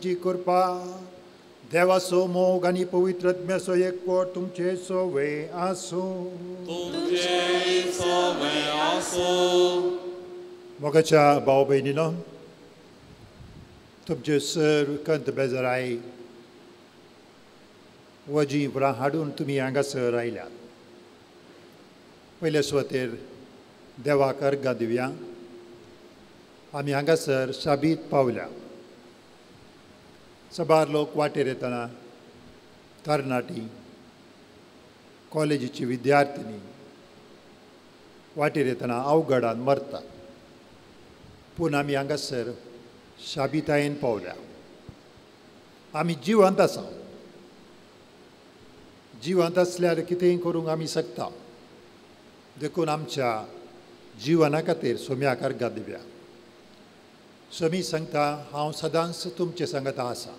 तुमची कृपा देवाचो मोग आनी पवित्र आत्म्याचो एकवट तुमचे सोवे आसूं. तुमचे सोवे आसूं. मोगाच्या भाव भयणीनो, तुमचे सर कंत बेजाराय वजी वरां हाडून तुमी हांगासर आयल्यात. पयले सुवातेर देवाक अर्गां दिवया. आमी हांगासर शाबीत पावल्या. सबार लोक वाटेर येतना तरणाटी, कॉलेजीची विद्यार्थिनी वाटेर येतना अवघडान मरतात, पूण आमी हांगासर शाबितायेन पावल्या. आमी जिवंत आसा. जिवंत आसल्यार कितेंय करूंक आमी शकता. देखून आमच्या जिवना खातीर सोम्याक अर्गां दिवया. सोमी सांगता, हांव सदांच तुमचे सांगता आसा,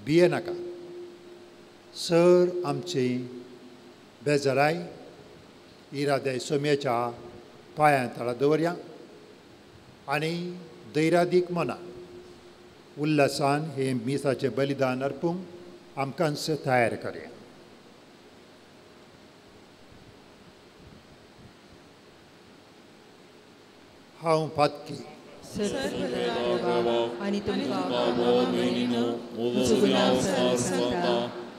भिये नाका. सर आमची बेजाराय इरादे सोम्याच्या पांयां तळा दवरया आनी धैर्यादीक मना उल्हासान हें मिसाचें बलिदान अर्पूंक आमकांच तयार करया. हांव पातकी आनी तुमकां म्हजो गुन्यांव सांगता,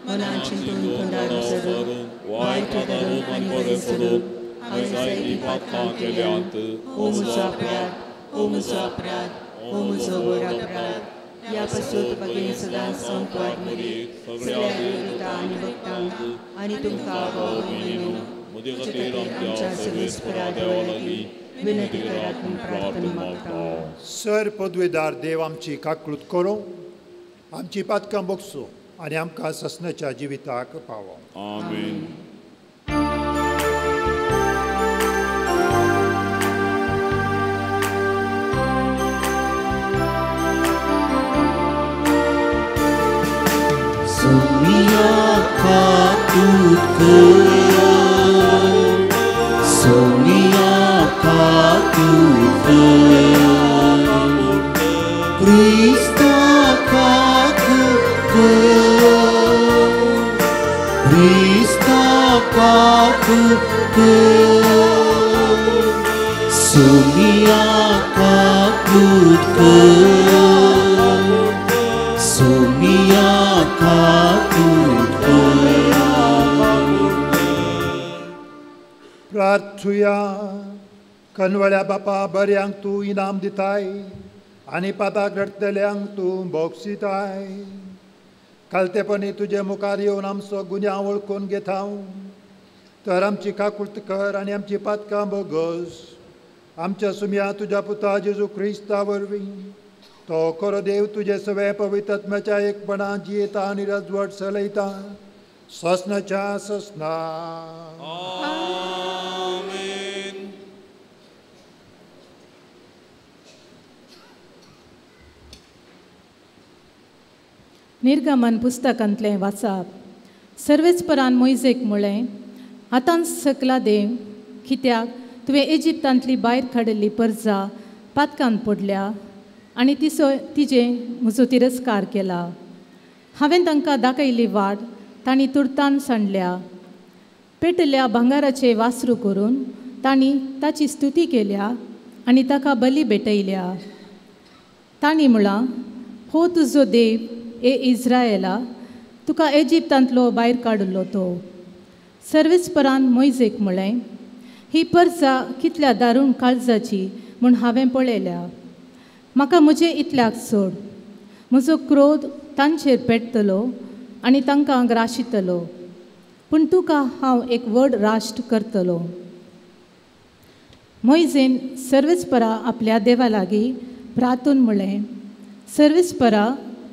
मनान चिंतून तोंडान उचलून वायट धरून आनी बरें सोडून हांवें जायतीं पातकां केल्यांत. ओ म्हजो अपराध, ओ म्हजो अपराध, ओ म्हजो व्हड अपराध. ह्या पासून भगिनी सदांच संकवाद मरी सगळ्या देवता आनी भक्तांक आनी तुमकां भाव भयणीनो म्हजे खातीर आमच्या सर्वेस्परा देवा लागीं विनंती करात म्हूण प्रार्थना मागता. सर पदवेदार देव आमची काकळूत करूं, आमची पातकां बोगसूं आनी आमकां ससनाच्या जिविताक पावो. आमेन. Sonia काकूत कर, सोनिया काकूत कर, क्रिस्ता काकूत कर, क्रिस्ता काकूत कर, सोनिया काकूत कर, सोनिया काकूत कर. प्रार्थुया. कनवळ्या बापा, बऱ्यांक तूं इनाम दिताय आनी पापाक रडटल्यांक तूं बोगसिताय. कालतेपणी तुजे मुखार येवन आमचो गुन्यांव वळखून घेता, तर आमची काकूर्त कर आनी आमची पातकां बोगस. आमच्या सुम्या तुज्या पुता जेजू क्रिस्ता वरवीं तो खरो देव तुजे सगळे पवित्र आत्म्याच्या एकपणान जियेता आनी राजवट चलयता ससनाच्या ससना. आमेन. निर्गमन पुस्तकांतलें वाचप. सर्वेस्परान मोयजेक म्हळें, आतां सकला देव, कित्याक तुवें इजिप्तांतली भायर काडिल्ली परजा पातकान पडल्या आनी तिचो तिजें म्हजो तिरस्कार केला. हांवें तांकां दाखयल्ली वाट तांणी तुर्तान सांडल्या. पेटल्या भांगाराचे वासरू करून तांणी ताची स्तुती केल्या आनी ताका बली भेटयल्या. तांणी म्हळां, हो तुजो देव ए इस्रायला, तुका इजिप्तांतलो भायर काडिल्लो तो. सर्वेस्परान मोयजेक म्हळें, ही परजा कितल्या दारूण काळजाची म्हूण हांवें पळयल्या. म्हाका म्हजे इतल्याक सोड, म्हजो क्रोध तांचेर पेटतलो आनी तांकां ग्राशितलो, पूण तुका हांव एक व्हड राष्ट्र करतलो. मोयजेन सर्वेस्परा आपल्या देवा लागीं प्रार्थून म्हळें, सर्वेस्परा,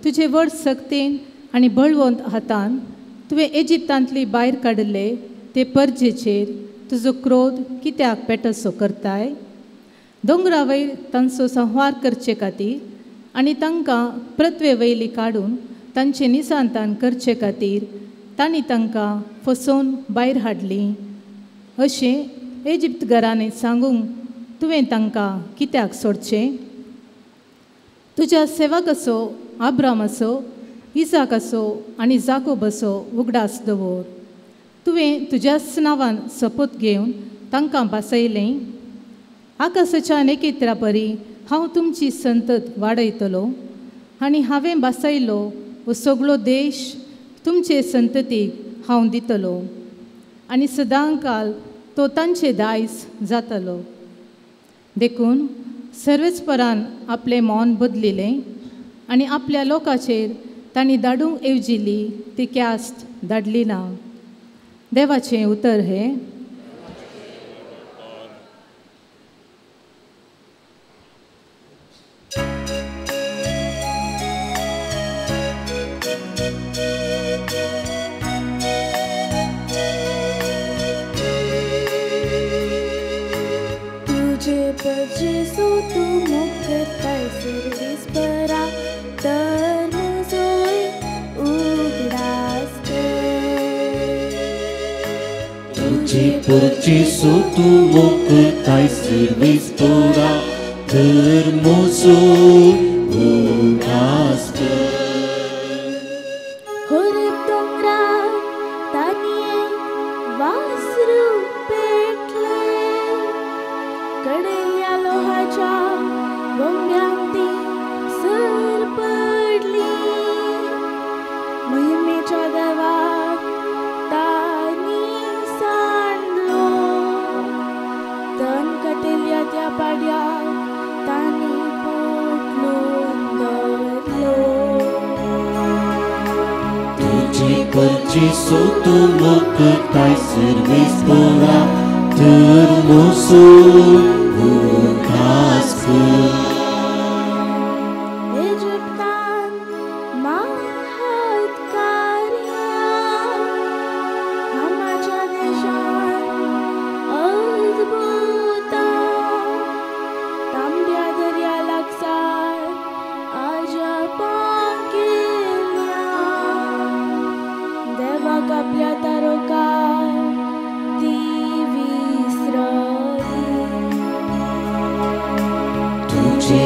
तुजे व्हड सक्तेन आनी बळवंत हातान तुवें इजिप्तांतली भायर काडिल्ले ते परजेचेर तुजो क्रोध कित्याक पेटसो करताय? दोंगरा वयर तांचो संहार करचे खातीर आनी तांकां पृथ्वे वयली काडून तांचें निसांतान करचे खातीर तांणी तांकां फसोवन भायर हाडलीं. अशें इजिप्त घरांनी सांगूंक तुवें तांकां कित्याक सोडचें? तुज्या सेवकाचो आब्रामाचो, इजाकाचो आनी जाकोबाचो उगडास दवर. तुवें तुज्याच नांवान सपोत घेवन तांकां भासयलें, आकाशाच्या नखेत्रा परी हांव तुमची संतत वाडयतलो आनी हांवें भासयलो हो सगळो देश तुमचे संततीक हांव दितलो आनी सदांकाल तो तांचे दायज जातलो. देखून सर्वेस्परान आपलें मौन बदलिलें आनी आपल्या लोकाचेर तांणी धाडूंक येवजिली ती क्यास्त धाडली ना. देवाचें उतर हें. जेसू तूं मुकताय सर्वेस्परा तर म्हजोय उगडास कर. तुजे जेसू तूं मुकताय सर्वेस्परा तर म्हजोय उगडास कर. होरेब दोंगरार तांणी एक वासरू पेटलें, कडेल्या लोहाच्या बोंब्यांक ती सर पडली. महिमेच्या देवाक तांणी सांडलो, तण कटेल्या त्या पाड्याक तांणी पोटलून दवरलो. तुजे जेसू तूं मुकताय सर्वेस्परा तर म्हजोय उगडास कर. इजिप्तान महात्कार्यां, हामाच्या देशान अद्भुतां, तांबड्या दर्या लागसार अजापां केल्या. देवाक आपल्या तारोकार ती विसरली. तुजे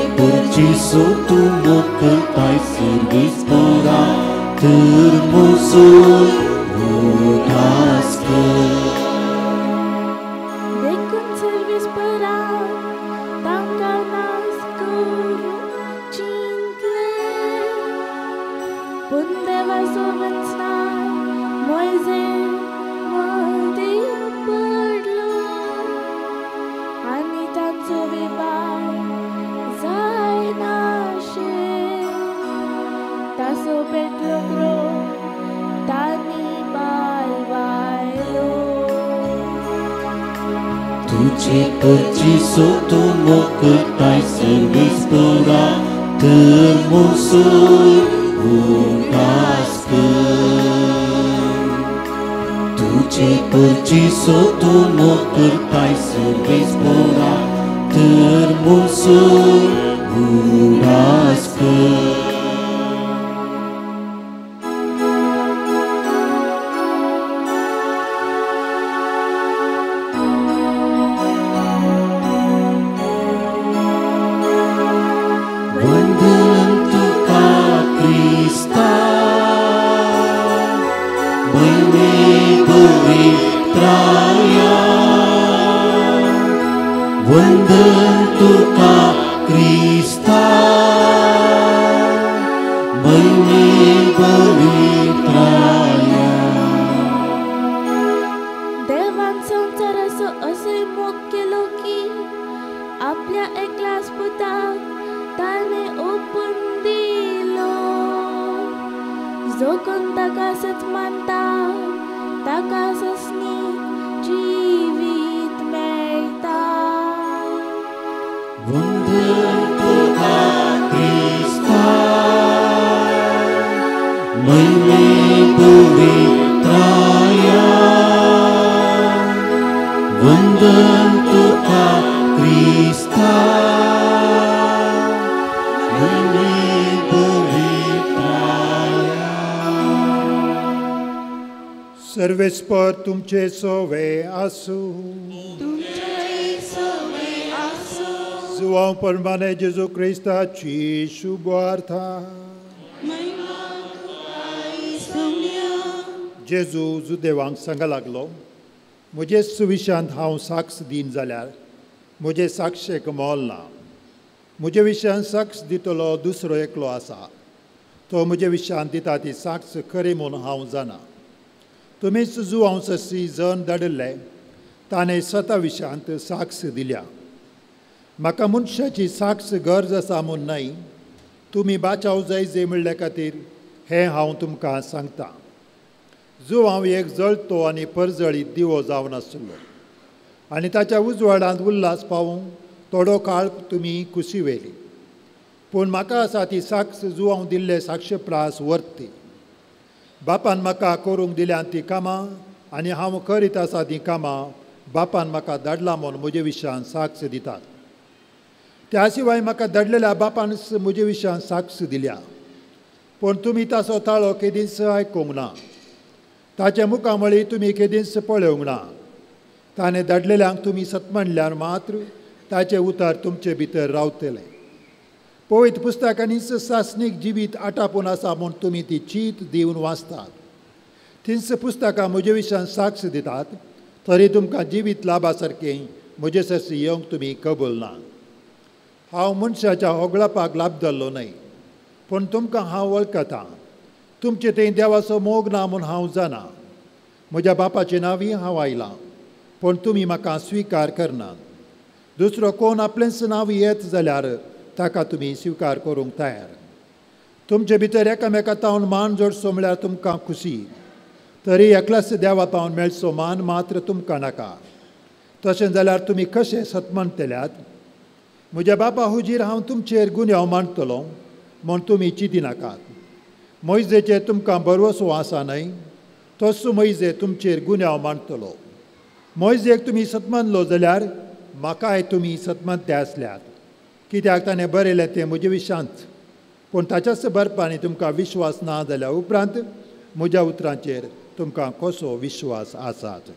जेसू तूं मुकताय सर्वेस्परा तर म्हजोय उगडास कर. देखून सर्वेस्परान तांकां नाश करूंक चिंतलें, पूण देवाचो वचनार मोयजे मदीं पडलो आनी तांचो विभाग जायनाशें. ताचो पेटलो क्रो तांणी पालवायलो. तुजे जेसू तूं मुकताय सर्वेस्परा तर म्हजोय उगडास कर. तुजे जेसू तूं मुकताय सर्वेस्परा तर म्हजोय उगडास कर. वंदन तुका क्रिस्ता, महिमे पवित्राया. वंदन तुका क्रिस्ता, महिमे पवित्राया. देवान संवसाराचो असोय मोग केलो की आपल्या एकल्याच पुताक ताणें ओपून दिलो. जो कोण ताका सत मानता ताका ससनी जिवीत मेळटा. वंदन तुका क्रिस्ता, महिमे पवित्राया. वंदन तुका क्रिस्ता, महिमे पवित्राया. सर्वेस्पर तुमचे सोवे आसूं. जुवांव परमाने जेजू क्रिस्ताची शुभार्था. जेजू जुदेवांक सांगा लागलो, म्हजे सुविशांत हांव साक्ष दीन जाल्यार म्हजे साक्षेक मोल ना. म्हजे विशयान साक्ष दितलो दुसरो एकलो आसा, तो म्हजे विशयान दिता ती साक्ष खरी म्हूण हांव जाणा. तुमीच जुवांव ससी जण धाडिल्ले ताणें स्वता विशयांत साक्ष दिल्या. म्हाका मनशाची साक्ष गरज आसा म्हूण न्हय, तुमी बाचाव जाय जे म्हणल्या खातीर हें हांव तुमकां सांगता. जो हांव एक जळतो आनी परजळीत दिवो जावन आसलो आनी ताच्या उजवाडांत उल्हास पावूंक थोडो काळ तुमी कुशी व्हेली, पूण म्हाका आसा ती साक्ष जुवांव दिल्ले साक्ष प्रास वर्ती. बापान म्हाका करूंक दिल्यान तीं कामां आनी हांव करीत आसा तीं कामां बापान म्हाका धाडला म्हूण म्हजे विशयान साक्ष दितात. त्या शिवाय म्हाका धाडलेल्या बापान म्हजे विशयान साक्ष दिल्या, पूण तुमी ताचो ताळो केदींच आयकूंक ना, ताच्या मुखामळी तुमी केदींच पळोवंक ना. ताणें धाडलेल्यांक तुमी सत म्हणल्यार मात्र ताचें उतर तुमचे भितर रावतलें. पवित्र पुस्तकांनीच सासणीक जिवीत आटापून आसा म्हूण तुमी ती चीत दिवन वाचतात. तींच पुस्तकां म्हजे विशयान साक्ष दितात, तरी तुमकां जिवीत लाभा सारकें म्हजे सरशी येवंक तुमी कबूल ना. हांव मनशाच्या होगळापाक लाभ जाल्लो न्हय, पूण तुमकां हांव वळखतां. तुमचे थंय देवाचो मोग ना म्हूण हांव जाणा. म्हज्या बापाचे नांवी हांव आयलां, पूण तुमी म्हाका स्विकार करनात. दुसरो कोण आपलेंच नांव येत जाल्यार ताका तुमी स्विकार करूंक तयार. तुमचे भितर एकामेका तावन मान जोडचो म्हळ्यार तुमकां खुशी, तरी एकल्याच देवा तावन मेळचो मान मात्र तुमकां नाका. तशें जाल्यार तुमी कशें सतमानतल्यात? म्हज्या बापा हुजीर हांव तुमचेर गुन्यांव मांडटलो म्हूण तुमी चिंतिनाकात. मोयजेचेर तुमकां भरवसो आसा न्हय, तसो मोयजे तुमचेर गुन्यांव मांडटलो. मोयजेक तुमी सतमानलो जाल्यार म्हाकाय तुमी सतमानते आसल्यात, कित्याक ताणें बरयलें तें म्हजे विशांत. पूण ताच्याच बरपांनी तुमकां विश्वास ना जाल्या उपरांत म्हज्या उतरांचेर तुमकां कसो विश्वास आसात?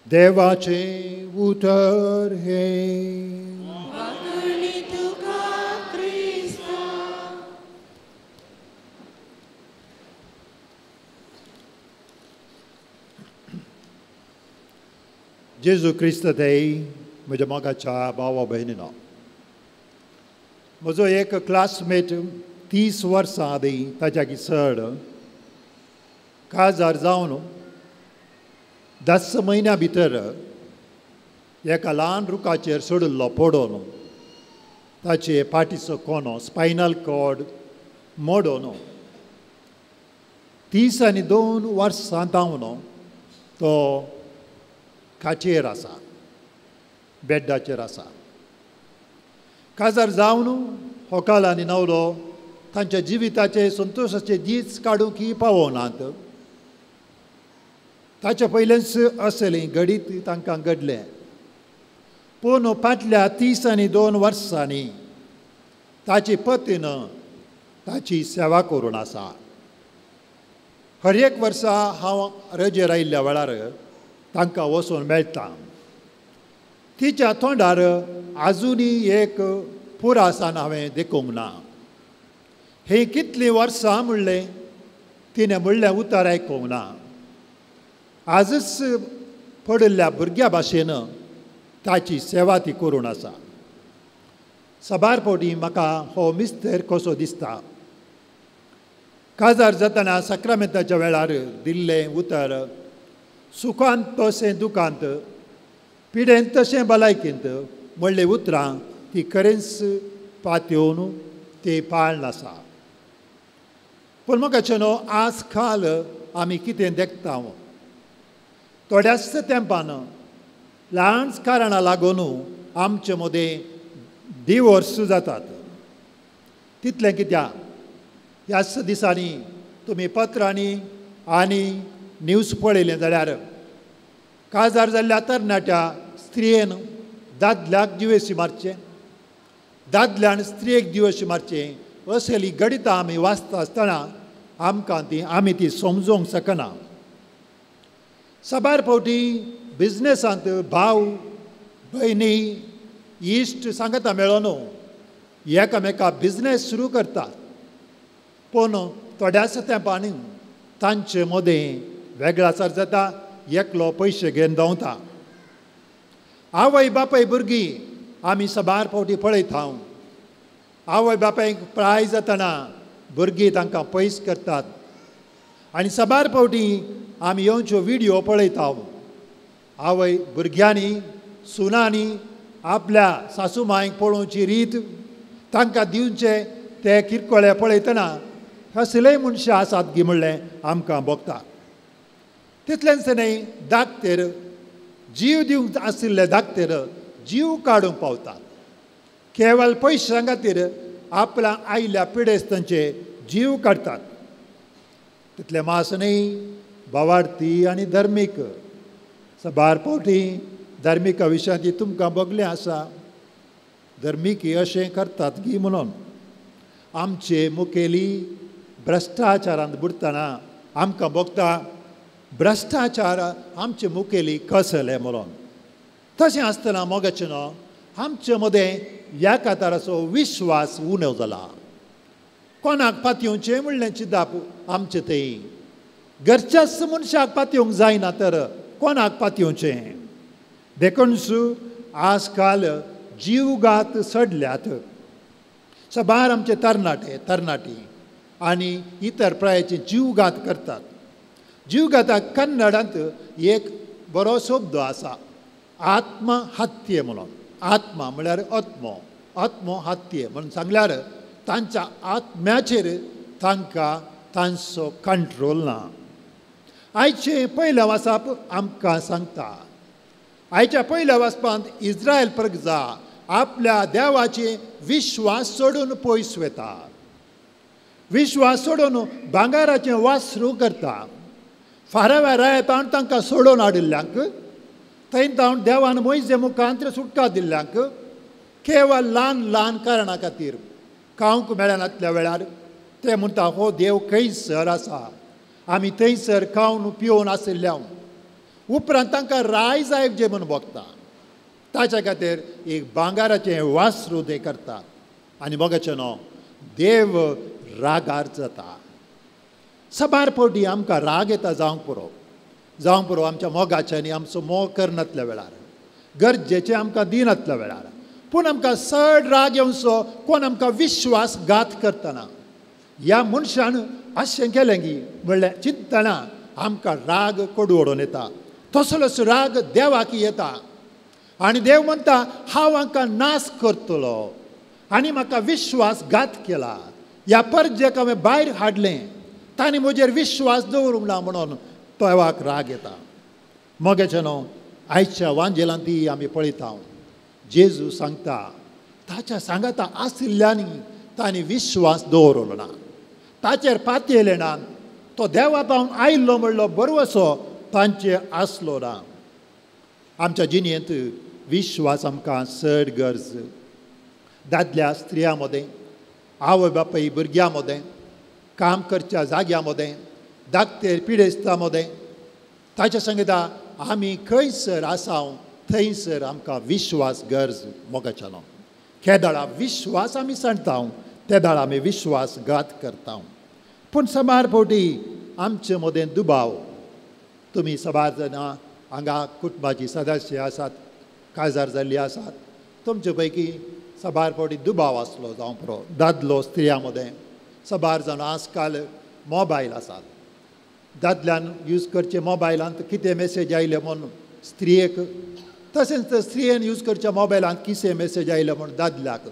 देवाचें उतर हें. जेजू क्रिस्त देई म्हज्या मोगाच्या भावा भयणीनो, म्हजो एक क्लासमेट 30 वर्सां आदीं ताच्या चड काजार जावन 10 म्हयन्या भितर एका ल्हान रुखाचेर सोडिल्लो पडोन ताचे फाटीचो कोनो स्पायनल कॉर्ड मोडोन 32 वर्सां जावन तो खाचेर आसा, बेड्डाचेर आसा. काजार जावन होकाल आनी नवरो तांच्या जिविताचे संतोशाचे दीस काडूंक ही पावनात. ताच्या पयलेंच असलें घडीत तांकां घडलें, पूण फाटल्या 32 वर्सांनी ताची पतीन ताची सेवा करून आसा. हर एक वर्सा हांव रजेर आयिल्ल्या वेळार तांकां वचून मेळटा. तिच्या तोंडार आजुनूय एक पुरासान हांवें देखूंक ना. ही कितलीं वर्सां म्हणलें तिणें म्हणलें उतर आयकूंक ना. आजच पडिल्ल्या भुरग्या भाशेन ताची सेवा ती करून आसा. साबार फावटी म्हाका हो मिस्तेर कसो दिसता. काजार जातना साक्रामेंताच्या वेळार दिल्लें उतर सुखांत तशें दुखांत, पिडेंत तशें भलायकेंत म्हणलें उतरां ती खरेंच पातयेवन ती पाळण आसा. पूण म्हाका न्हू आज काल आमी कितें देखता, थोड्याच तेंपान ल्हान कारणां लागून आमचे मदें डिवोर्स जातात. तितलें कित्याक ह्याच दिसांनी तुमी पत्रांनी आनी न्यूज पळयलें जाल्यार काजार जाल्ल्या तरणाट्या स्त्रियेन दादल्याक जिवेशी मारचें, दादल्यान स्त्रियेक जिवेशी मारचें असली घडितां आमी वाचता आसतना आमकां ती आमी ती समजूंक शकना. साबार फावटी बिजनेसांत भाव भयणी इश्ट सांगता मेळोन एकामेका बिजनेस सुरू करतात, पूण थोड्याच तेंपान तांचे मदें वेगळाचार जाता, एकलो पयशे घेवन धांवता. आवय बापाय भुरगीं आमी साबार फावटी पळयता. आवय बापायक प्राय जातना भुरगीं तांकां पयस करतात आनी साबार फावटी आमी येवच्यो विडियो पळयता. आवय भुरग्यांनी सुनांनी आपल्या सासू मांयक पळोवची रीत, तांकां दिवचे ते किरकोळे पळयतना असलेय मनशां आसात गी म्हणलें आमकां भोगता. तितलेंच न्हय, दाक्तेर जीव दिवंक आशिल्ले दाक्तेर जीव काडूंक पावतात. केवल पयशां खातीर आपल्या आयल्या पिडेस्तांचे जीव काडटात. तितलें मास न्हय, भावार्थी आनी धर्मीक साबार फावटी धार्मिका विशयांत तुमकां भोगलें आसा. धर्मीक अशें करतात गी म्हणून आमचे मुखेली भ्रश्टाचारांत बुडटना आमकां भोगता भ्रश्टाचार आमचे मुखेली कसले म्हणून. तशें आसतना मोगाचें न्हू आमचे मदें ह्या काताराचो विश्वास उणो जाला. कोणाक पातयेवचें म्हणलें चिंतप आमचें थंय घरच्याच मनशाक पातयेवंक जायना तर कोणाक पातयेवचें. देखूनच आज काल जीवघात सडल्यात. साबार आमचे तरणाटे तरणाटी आनी इतर प्रायाचे जीवघात करतात. जीवघाताक कन्नडांत एक बरो शब्द आसा, आत्महत्ये म्हणून. आत्मा म्हळ्यार आत्मो, आत्महत्ये म्हणून सांगल्यार तांच्या आत्म्याचेर तांकां तांचो कंट्रोल ना. आयचें पयलें वाचप आमकां सांगता, आयच्या पयल्या वाचपांत इस्रायल प्रजा आपल्या देवाचे विश्वास सोडून पयस वता, विश्वास सोडून भांगाराचें वासरू करता. फाराव्या रायतान तांकां सोडून हाडिल्ल्यांक, थंय तावन देवान मोयजे मुखांत सुटका दिल्ल्यांक केवळ ल्हान ल्हान कारणां खातीर खावंक मेळनातल्या वेळार ते म्हणटा हो देव खंयसर आसा, आमी थंयसर खावन पिवन आशिल्ल्या. उपरांत तांकां राय जाय जे म्हूण भोगता, ताच्या खातीर एक भांगाराचें वासरू ते करतात आनी मोगाचें न्हू देव रागार जाता. साबार फावटी आमकां राग येता जावंक पुरो, जावंक पुरो आमच्या मोगाच्यांनी आमचो मोग करनातल्या वेळार, गरजेचें आमकां दिनातल्या वेळार. पूण आमकां चड राग येवचो कोण आमकां विश्वासघात करतना, ह्या मनशान अशें केलें गी म्हणल्यार चिंतना आमकां राग कोडवडून येता. तसलोच राग देवाक येता आनी देव म्हणटा हांव हांकां नाश करतलो आनी म्हाका विश्वासघात केला, ह्या परजेक हांवें भायर हाडलें, तांणी म्हजेर विश्वास दवरूंक ना म्हणून देवाक राग येता. मगेचें न्हू आयच्या वांजेलांत ती आमी पळयता. जेजू सांगता ताच्या सांगाता आशिल्ल्यांनी तांणी विश्वास दवरलो ना, ताचेर पातयेलें ना, तो देवा पावन आयिल्लो म्हणलो बरवसो तांचे आसलो ना. आमच्या जिणेंत विश्वास आमकां चड गरज. दादल्या स्त्रियां मदें, आवय बापाय भुरग्यां मदें, काम करच्या जाग्यां मदें, धाकटे पिडेस्तां मदें, ताच्या सांगता आमी खंयसर आसा थंयसर आमकां विश्वास गरज. मोगाच्या न्हू केदाळा विश्वास आमी सांडटा, तेदाळा आमी विश्वासघात करता. पूण साबार फावटी आमचे मदें दुबाव. तुमी साबार जाणां हांगा कुटुंबाची सदस्य आसात, काजार जाल्ली आसात, तुमचे पैकी साबार फावटी दुबाव आसलो जावं पुरो. दादलो स्त्रियां मदें साबार जाणां आजकाल मोबायल आसात, दादल्यान यूज करचे मोबायलांत कितें मेसेज आयले म्हूण स्त्रियेक, तशेंच स्त्रियेन यूज करच्या मोबायलांत कितें मेसेज आयले म्हूण दादल्याक.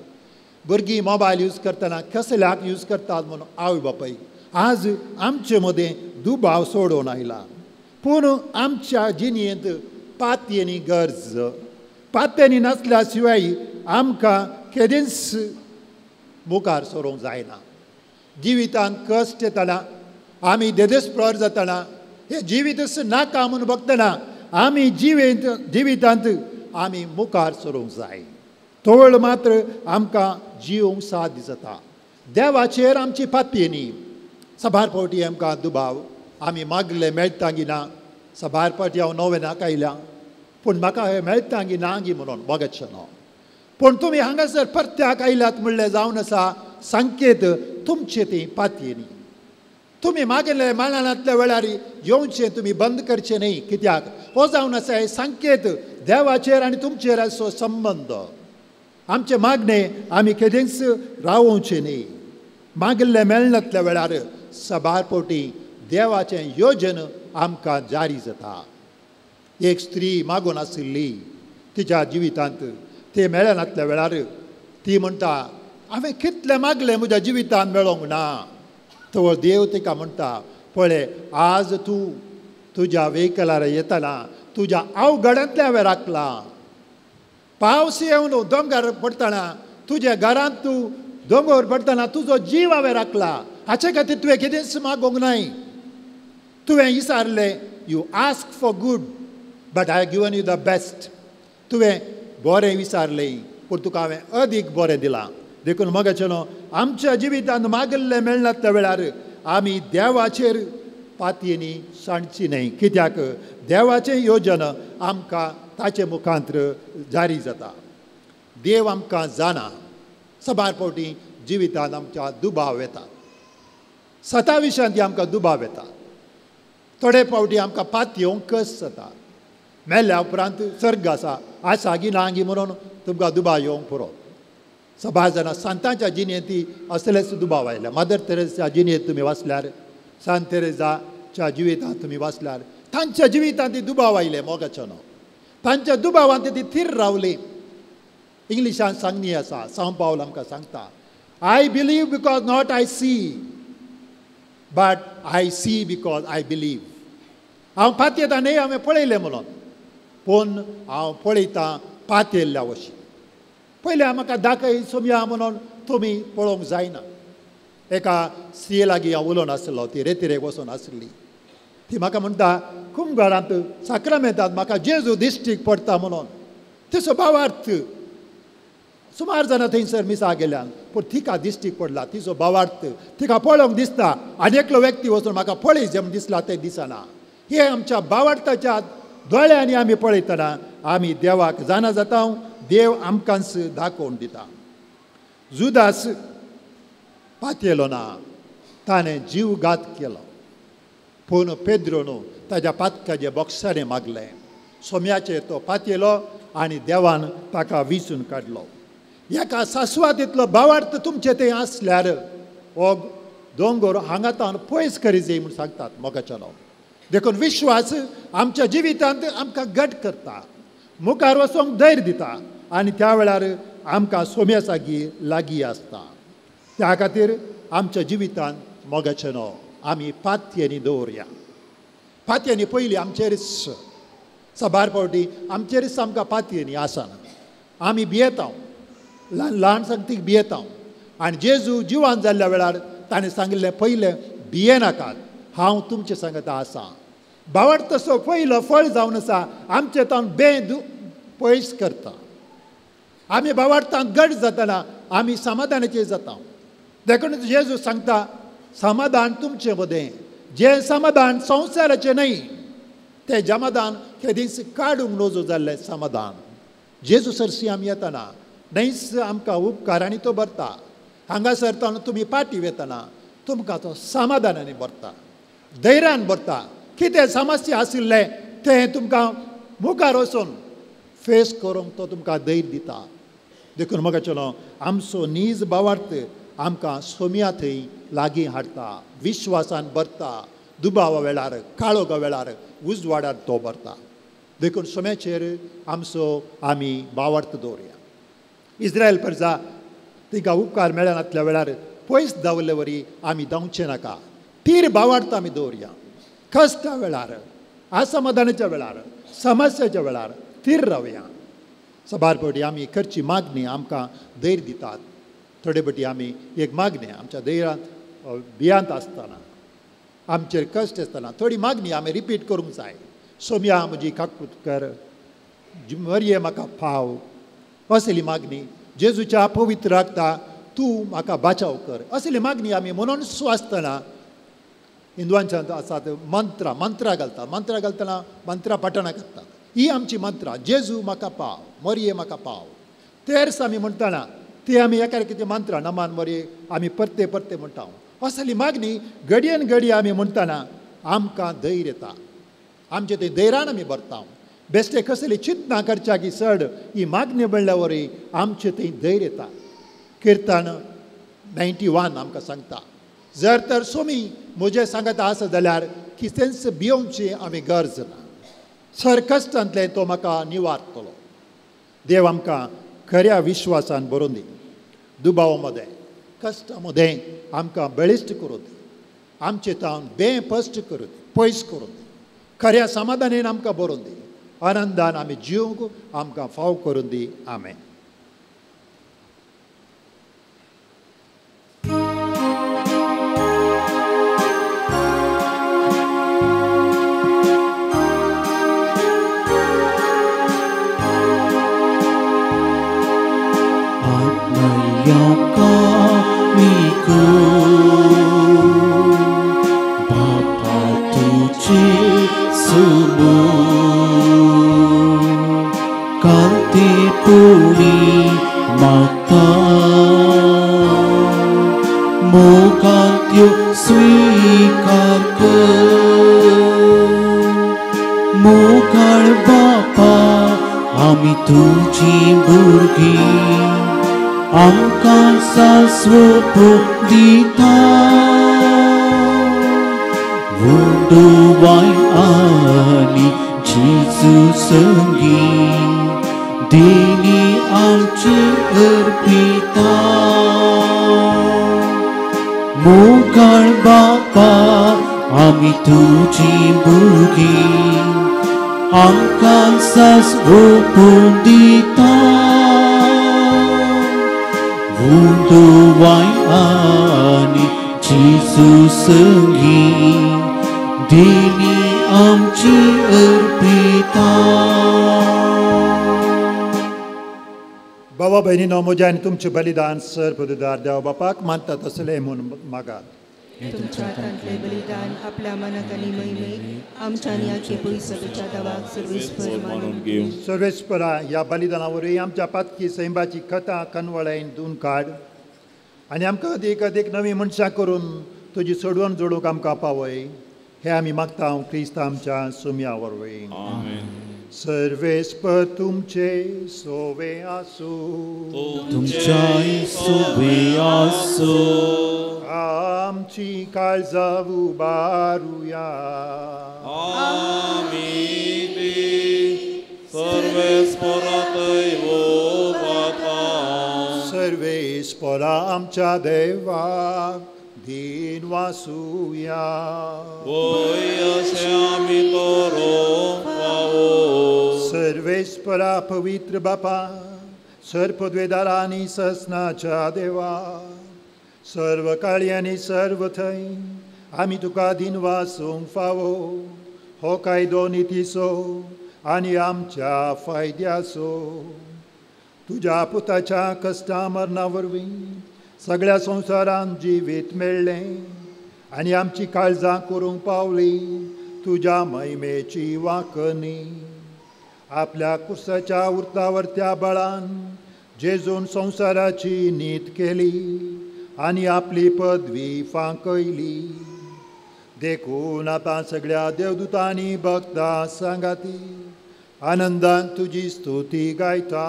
भुरगीं मोबायल यूज करतना कसल्याक यूज करतात म्हूण आवय बापाय. आज आमचे मदें दुबाव सोडून आयला. पूण आमच्या जिणेंत पातयेनी गरज. पातयेनी नासल्या शिवाय आमकां केदींच मुखार सरूंक जायना. जिवितांत कश्ट येतना, आमी देदेस्प्रोर जातना, हें जिवीतच नाका म्हूण बगतना आमी जिवितांत आमी मुखार सरूंक जाय. तोळ मात्र आमकां जिवंक साध्य जाता. देवाचेर आमची पातयेनी. साबार फावटी आमकां दुबाव, आमी मागले मेळटा गी ना. साबार फावटी हांव नवेनाक आयल्या पूण म्हाका हें मेळटा गी ना गी म्हणून मोगाचें न्हू. पूण तुमी हांगासर परत्याक आयल्यात म्हणलें जावन आसा संकेत तुमचे ती पातयेनी. तुमी मागिल्ले माळांतल्या वेळार येवचें तुमी बंद करचें न्हय. कित्याक हो जावन आसा हे संकेत देवाचेर आनी तुमचेर असो संबंद. आमचें मागणें आमी केदेंच रावोवचें न्हय. मागिल्लें मेळनातल्या वेळार सबार फावटी देवाचें योजन आमकां जारी जाता. एक स्त्री मागून आशिल्ली तिच्या जिवितांत तें मेळनातल्या वेळार ती म्हणटा हांवें कितलें मागलें म्हज्या जिवितांत मेळोंक ना. तो देव तिका म्हणटा पळय आज तूं तुज्या वेहिकलार येतना तुज्या अवघडांतल्या हांवें राखलां. पावस येवन दोंगर पडटना तुज्या घरांत तूं दोंगर पडटना तुजो जीव हांवें राखला. हाचे खातीर तुवें कितेंच मागूंक नाय. तुवें विचारलें you ask for good but I given you the best. तुवें बरें विचारलें पूण तुका हांवें अदीक बरें दिलां. देखून मगाचें न्हू आमच्या जिवितांत मागिल्लें मेळनातल्या वेळार आमी देवाचेर पातयेनी सांडची न्हय. कित्याक देवाचें योजन आमकां ताचे मुखांत्र जारी जाता. देव आमकां जाणा. सबार फावटी जिवितांत आमच्या दुबाव येता. सताविशांत आमकां दुबाव येता. थोडे फावटी आमकां पातयेवंक कस जाता. मेल्ल्या उपरांत सर्ग आसा आसा गी ना गी म्हणून तुमकां दुबाव येवंक पुरो. सबार जाणां सांतांच्या जिणेंत असलेच दुबाव आयले. मदर तेरेसाच्या जिणेंत तुमी वाचल्यार, सांत तेरेजाच्या जिवितांत तुमी वाचल्यार तांच्या जिवितांत ती दुबाव आयले मोगाचो न्हू. तांच्या दुबावांत ती थीर रावली. इंग्लिशान सांगणी आसा, सांव पावल आमकां सांगता I believe because not I see but I see because I believe. हांव पातयेता न्हय हांवें पळयलें म्हणून, पूण हांव पळयतां पातयेल्ल्या वशीं. पयलें म्हाका दाखय सोमया म्हणून तुमी पळोवंक जायना. एका स्त्रिये लागीं हांव उलोवन आसलो, ती रेतिरेक वचून आसली. ती म्हाका म्हणटा कुमगारांत साक्रामेंतांत म्हाका जेजू दिश्टीक पडटा म्हणून. तिचो भावार्थ सुमार जाणां थंयसर मिसा गेल्यान पूण तिका दिश्टीक पडला. तिचो भावार्थ तिका पळोवंक दिसता आनी एकलो व्यक्ती वचून म्हाका पळय जें दिसला तें दिसना. हे आमच्या भावार्थाच्या दोळ्यांनी आमी पळयतना आमी देवाक जाणा जाता. देव आमकांच दाखोवन दिता. जुदास पातयेलो ना, ताणें जीवघात केलो. पूण पेद्रोन ताज्या पातकाचे बॉक्सांनी मागलें. सोम्याचेर तो पातयेलो आनी देवान ताका विचून काडलो. एका सासवातींतलो भावार्थ तुमचे थंय आसल्यार हो दोंगर हांगातान पयस करी जाय म्हूण सांगतात मोगाचेलो. देखून विश्वास आमच्या जिवितांत आमकां घट करता, मुखार वचोंक धैर्य दिता आनी त्या वेळार आमकां सोम्या सागी लागीं आसता. त्या खातीर आमच्या जिवितांत मोगाचें न्हू आमी पातयेनी दवरया. पातयेनी पयलीं आमचेरच सबार फावटी आमचेरच आमकां पातयेनी आसना. आमी भियेता, ल्हान ल्हान संगतीक भियेता. आनी जेजू जिवान जाल्ल्या वेळार ताणें सांगिल्लें पयलें भियेनाकात, हांव तुमचे सांगता आसा. भावार्थ तसो पयलो फळ जावन आसा आमचे तावन बेद पयस करता. आमी भावार्थांत घट जातना आमी समाधानाचेर जाता. देखून जेजू सांगता समाधान तुमचें मदें, जें समाधान संवसाराचें न्हय तें समाधान केदींच काडूंक नजो जाल्लें समाधान. जेजू सरशी आमी येतना न्हयच आमकां उपकार आनी तो भरता. हांगासर ताणून तुमी पाटी वेतना तुमकां तो समाधानांनी भरता, धैर्यान भरता. कितें समस्या आशिल्लें तें तुमकां मुखार वचून फेस करूंक तो तुमकां धैर्य दिता. देखून म्हाका न्हू आमचो नीज भावार्थ आमकां सोम्या थंय लागीं हाडटा, विश्वासान भरता. दुबावा वेळार, काळोखा वेळार उजवाडार तो भरता. देखून सोम्याचेर आमचो आमी भावार्थ दवरया. इस्रायल प्रजा तिका उपकार मेळनातल्या वेळार पयस धांवल्ले वरी आमी धांवचें नाका. तीर भावार्थ आमी दवरया. कश्टा वेळार, असमाधानाच्या वेळार, समस्याच्या वेळार थीर रावया. सबार फावटी आमी करची मागणी आमकां धैर्य दितात. थोडे फावटी आमी एक मागणी आमच्या धैर्यांत भियांत आसतना, आमचेर कश्ट आसतना थोडी मागणी आमी रिपीट करूंक जाय. सोम्या म्हजी काकूत कर, मरये म्हाका फाव, असली मागणी. जेजूच्या पवित्र राखता तूं म्हाका बाचाव कर, असली मागणी आमी म्हणून आसतना हिंदवांच्या आसात मंत्रां, मंत्रां घालता, मंत्रां घालतना मंत्रां पठणां करतात. ही आमची मंत्रां, जेजू म्हाका पाव, मरये म्हाका पाव. तेर्स आमी म्हणटना ती आमी एकामेकाची मंत्रां नमान मरये आमी परते परते म्हणटा. असली मागणी घडयेन घडये आमी म्हणटना आमकां धैर्य येता, आमचे ते धैर्यान आमी भरता. बेश्टे कसली चिंतना करच्या की चड ही मागणी म्हणल्या वरी आमचे थंय धैर्य येता. किर्तन 91 आमकां सांगता, जर तर सोमी म्हजें सांगता आसा जाल्यार कितेंच भियोवची आमी गरज ना, सर कश्टांतलें तो म्हाका निवारतलो. देव आमकां खऱ्या विश्वासान भरून दी, दुबाव मदें कश्टां मदें आमकां बळिश्ट करूं दी, आमचे तावन बेपश्ट करूं दी, पयस करूं दी, खऱ्या समाधानेन आमकां भरून दी, आनंदान आमी जिवंक आमकां फाव करून दी. आमेन. बापा तुझे सुमो कांती पुणी माता मोगांत्यो स्वीकार कर मोगाळ बापा आमी तुजी भुरगीं आमकां सास्वप दिता वुंडवाय आनी जेजू संगी देणी आमची अर्पिता मोगाळ बापा आमी तुजी भुरगीं आमकां सास्वप दिता वुंडवाय आनी जेजू संगी देणी आमची अर्पिता. बाबा भयणीनो, म्हजें आनी तुमचें बलिदान सर पदुदार देव बापाक मानता तसलें म्हूण मागात. तुमच्या हातांतलें बलिदान आपल्या मनाक आनी महिमेक आमच्या आनी आख्खे पयसभेच्या देवाक सर्वेस्पर मानून घेवं. सर्वेस्परा ह्या बलिदाना वरवीं आमच्या पातकी सैंबाची कथा कनवळायन धुवन काड आनी आमकां अदीक अदीक नवीं मनशां करून तुजी सोडवण जोडूंक आमकां पावय, हे आमी मागता क्रिस्त आमच्या सुम्या वरवीं. सर्वेस्पर तुमचे सोवे आसूं, तुमच्याय सोवे आसूं. आमची काळजां उबारुया, आमी ती सर्वेस्परातय उबाता. सर्वेस्परा आमच्या देवाक दीन वासुया, वय अशें आमी करूंक फावो. सर्वेस्परा पवित्र बापा, सर्पद्वेदारा आनी ससनाच्या देवा, सर्व काळी आनी सर्व थंय आमी तुका दीन वासूंक फावो. हो कायदो नितीचो आनी आमच्या फायद्याचो. तुज्या पुताच्या कश्टा मरणा वरवीं सगळ्या संवसारान जिवीत मेळ्ळें आनी आमची काळजां करूंक पावली तुज्या महिमेची वाकणी. आपल्या कुर्साच्या उर्तावरत्या बळान जेजून संवसाराची नीत केली आनी आपली पदवी फांकयली. देखून आतां सगळ्या देवदूतांनी भक्तां सांगाती आनंदान तुजी स्तुती गायता.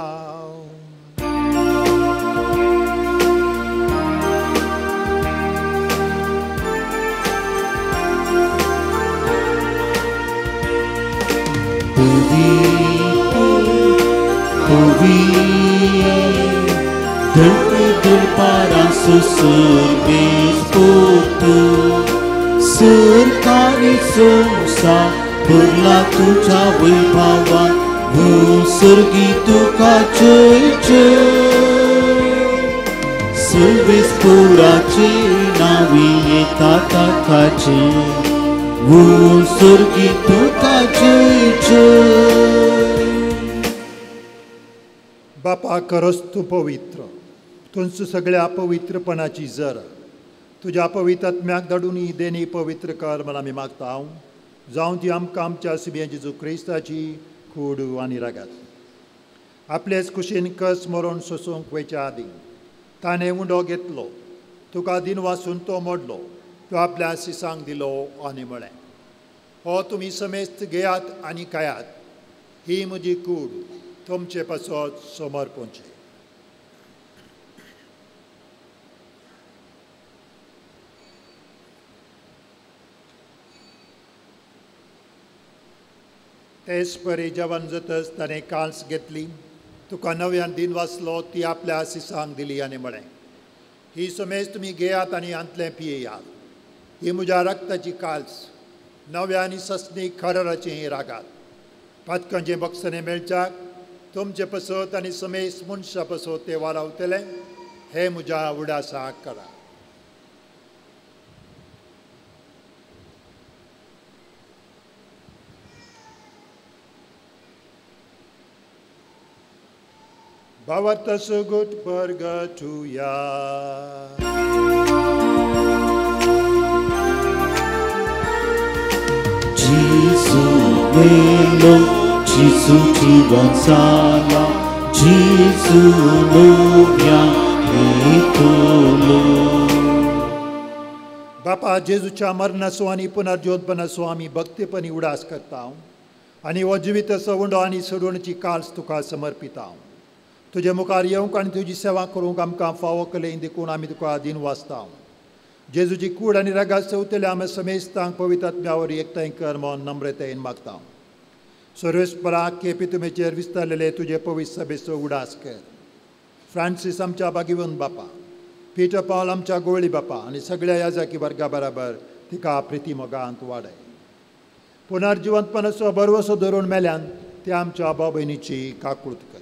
सरकारी संवसार भरला तुज्या वैभवान, सर्गी तुका जय जय. सर्वेस्पराचे नांवी येता ताकाचे, सर्गी तुका जय जय. बापा खरोच तूं पवित्र, तुमचो सगळ्या पवित्रपणाची जर तुज्या पवित्र आत्म्याक धाडून ही देणी पवित्र कर म्हण आमी मागता. हांव जावं ती आमकां आमच्या सुब्या जेजू क्रिस्ताची कूड आनी रागात. आपलेच कुशीन कस मरोन सोसूंक वयच्या आदीं ताणें उंडो घेतलो, तुका दिन वासून तो मोडलो, तो आपल्या सिसांक दिलो आनी म्हळें, हो तुमी समेस्त घेयात आनी खायात, ही म्हजी कूड तुमचे पासत समर्पणची। तेच परी जेवण जातच ताणें काल्स घेतली, तुका नव्यान दिन वाचलो, ती आपल्या सिसांक दिली आनी म्हळें, ही समेज तुमी घेयात आनी हांतलें पियेयात, ही म्हज्या रक्ताची काल्स, नव्या आनी ससनी खराराची ही रागात, पातकांचें बक्षणें मेळच्याक तुमचे पसत आनी समेज मनशा पसत ते वारावतले, हे म्हज्या उडासाक करा। भावार्थ सुगूट परगटुया। जेजू मेलो, जेजू जीवन जाला, जेजू नव्या येतलो। बापा, जेजूच्या मरणाचो आनी पुनर्जीवनपणाचो आमी भक्तीपणी उडास करता आनी हो जिवीत सवंडो आनी सोडवणेची काल्स तुका समर्पिता। तुजे मुखार येवंक आनी तुजी सेवा करूंक आमकां फावो केलें देखून आमी तुका दिन वाचता। जेजूची कूड आनी रागात चवतल्या आमी समेस्तांक पवित्र आत्म्या वरवीं एकठांय कर म्हूण नम्रतायेन मागता। सर्वेस्पराक केपी तुमेचेर विस्तारलेले तुजे पवित्र सभेचो उडास कर। फ्रांसीस आमच्या बागीवन बापा, पीटर पावल आमच्या गोवळी बापा आनी सगळ्या याजाकी वर्गा बराबर तिका प्रिती मोगांत वाडय। पुनर्जिवंतपणाचो भरवसो धरून मेल्यान ते आमच्या भाव भयणीची काकूत कर।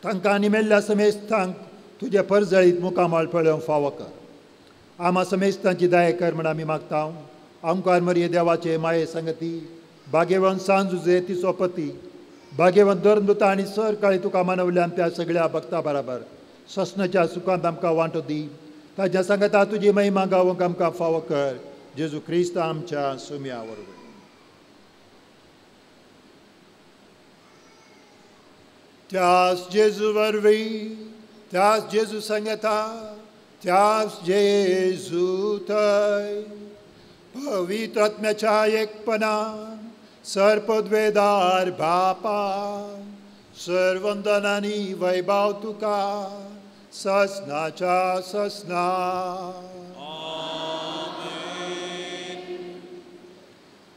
तांकां आनी मेल्ल्या समेस्तांक तुजे परजळीत मुखामळ पळोवंक फावो कर। आमा समेस्तांची दया कर म्हण आमी मागता। आमकार मरिये देवाचे माये संगती, भाग्यवंत सांजुजे तिचो पती, भाग्यवंत धर्मदूता आनी सर काळी तुका मानवल्यान त्या सगळ्या भक्ता बराबर ससनाच्या सुखांत आमकां वांटो दी। ताज्या सांगता तुजी महिमा गावंक आमकां फावो कर, जेजू क्रिस्त आमच्या सुम्या वरवीं। त्यास जेजू वरवीं, त्यास जेजू सांगता, त्यास जेजू थंय पवित्र आत्म्याच्या एकपणान सर्पद्वेदार बापा सर्वंदन आनी वैभव तुका ससनाच्या ससना।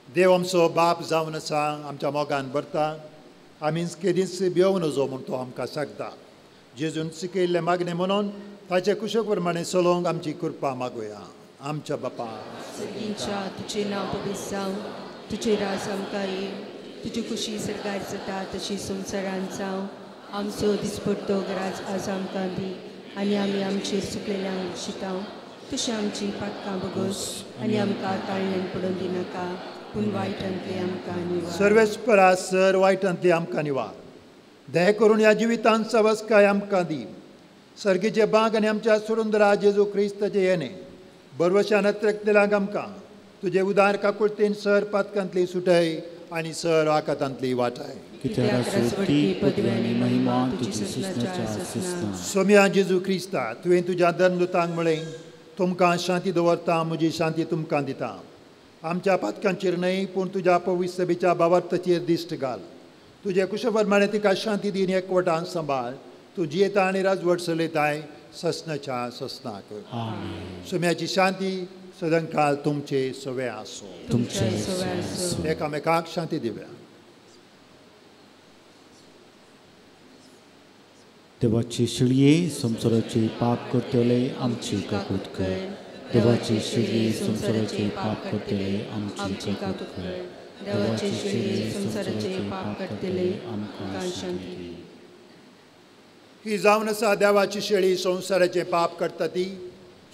देव आमचो बाप जावन आसा, आमच्या मोगान भरता, आमी केदींच भियोवं नजो म्हूण तो आमकां सांगता। जेजून शिकयल्लें मागणें म्हणून ताचे कुशक प्रमाणें चलोवंक आमची कृपा मागुया। आमच्या बापा, सर्गींच्या तुजें नांव पवित्र जावं, तुजें राज आमकां येवं, तुजी खुशी सरकार जाता तशी संवसारांत जावं। आमचो दिसपट्टो गराज आज आमकां दी आनी आमी आमचेर चुकलेल्यांक शितांव तशें आमची पातकां बगस आनी आमकां ताळण्यान पडोवन दिनाका, पूण वायटांतली आमकां निवार। सर्वेस्परा सर वायटांतली आमकां निवार। दया करून ह्या जिवितांत सवस्काय आमकां दी। सर्गीचे बाग आनी आमच्या सुरुंदरा जेजू क्रिस्ताचे येणे बरवशान अत्रकतेलांक आमकां तुजे उदार काकुळतेन सर पातकांतली सुटय आनी सर आकातांतली वाटाय। सोम्या जेजू क्रिस्ता, तुवें तुज्या धर्मदूतांक म्हळें, तुमकां शांती दवरता, म्हजी शांती तुमकां दिता। आमच्या पातकांचेर न्हय पूण तुज्या पवित्र सभेच्या भावार्थाचेर दिश्ट घाल। तुजे कुशप्रमाणे तिका शांती दीन एकवटान सांबाळ। तूं जियेता आनी राजवट चलयताय ससनाच्या ससनाक। सोम्याची शांती सदांकाळ तुमचे सवे आसो। तुमचे एकामेकाक शांती दिव्या। देवाची शिळये संवसाराचे पाप करतले आमची काकूत कर। देवाची शिळये संवसाराचे पाप करतले आमची काकूत कर। देवाची शिळये संवसाराचे पाप करतले आमकां शांती दी। ही जावन आसा देवाची शेळी संवसाराचे पाप करता ती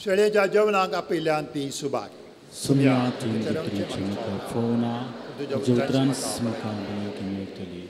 शेळयेच्या जेवणाक आपयल्यान ती सुभाग। सुम्या तुवें भितरेची म्हाका फोवना, तुज्या उतरान म्हाका भलायकी मेळटली।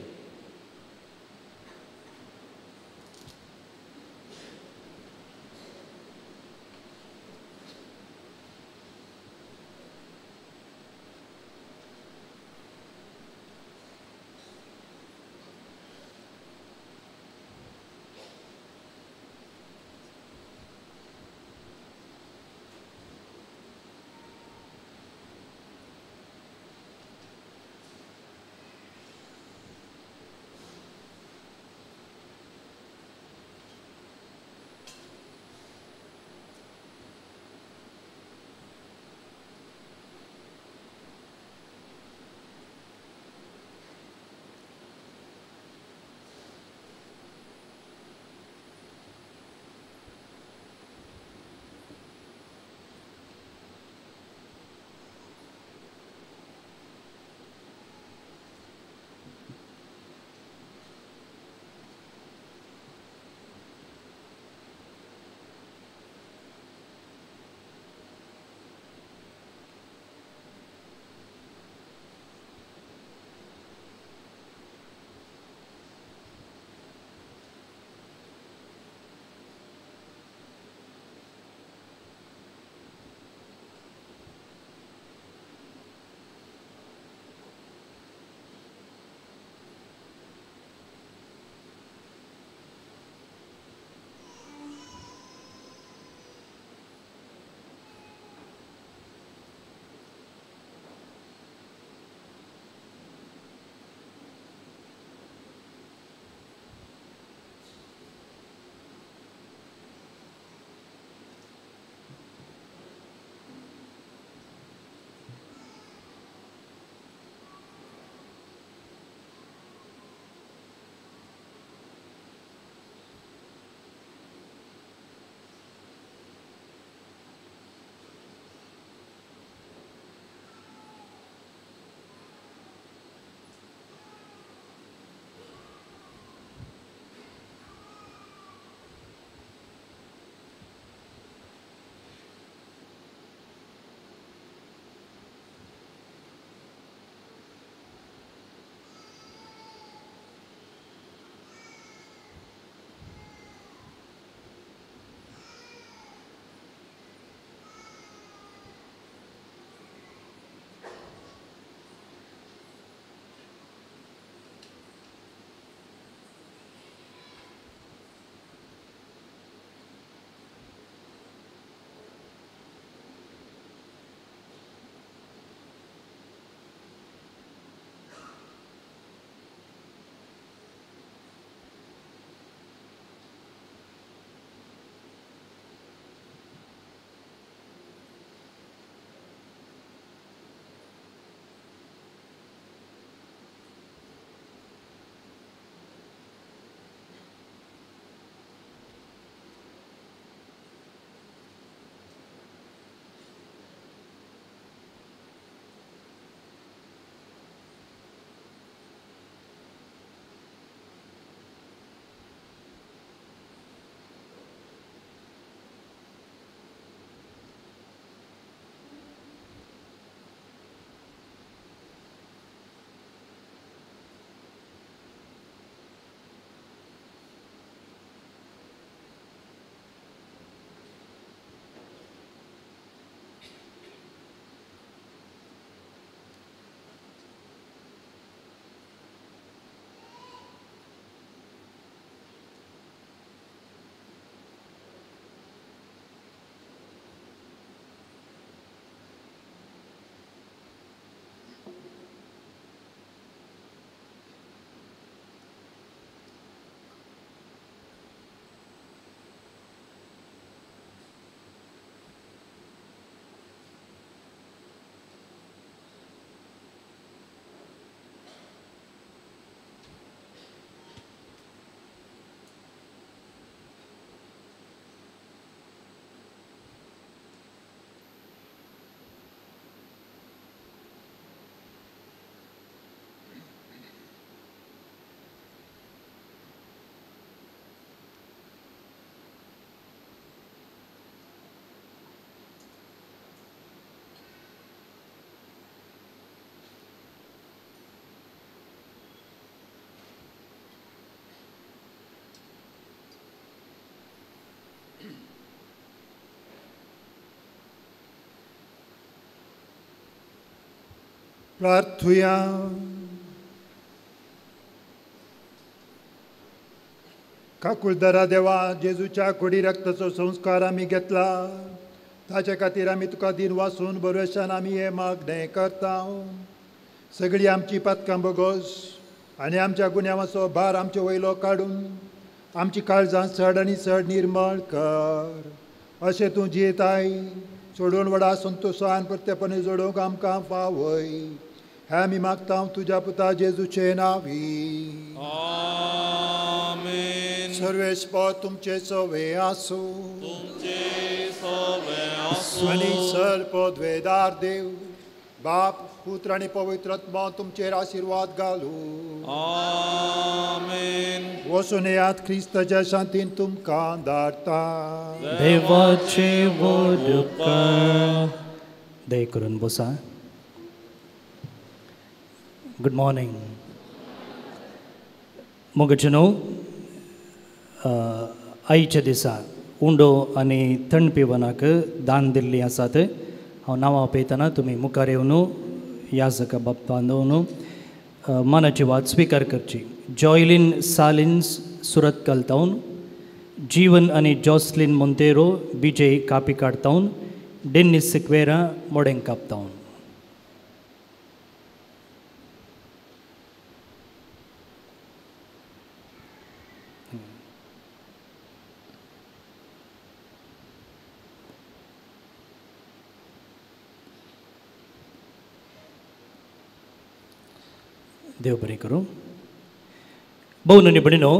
प्रार्थुया. काकुळदरा देवा, जेजूच्या कुडी रक्ताचो संस्कार आमी घेतला, ताचे खातीर आमी तुका दिन वासून बरोवशान आमी हें मागणें करता. सगळीं आमची पातकां बोगोस आनी आमच्या गुन्यांवाचो भार आमचे वयलो काडून आमची काळजां चड आनी चड निर्मळ कर. अशें तूं जियेताय सोडून व्हडा संतोशान प्रत्यपणी जोडूंक आमकां फावय, हें आमी मागता तुज्या पुता जेजूचे नांवी. आमेन. सर्वेस्पर तुमचे सवे आसूं. तुमचे सवे आसूं. आनी सर पदवेदार देव बाप पुत्र आनी पवित्र आत्मा तुमचेर आशिर्वाद घालूं. आमेन. वचून येयात, क्रिस्ताच्या शांतीन तुमकां धाडटा. देवाचे व्हड उपकार. दया करून बसा. Good morning. मोगचनो, आयच्या दिसा उंडो आनी थंड पिवनाक दान दिल्ली आसात. हांव नांवां पळयतना तुमी मुखार येवन याजका बाप्पा दवरून मानाची वाद स्विकार करची. जॉयलीन सालिन्स सुरतकल तावन, जीवन आनी जॉसलीन मोंतेरो विजय कापिकाड तावन, डेन्नीस सिक्वेरा मोडेंग कापतावन. देव बरें करूं. भोव भयणीनो,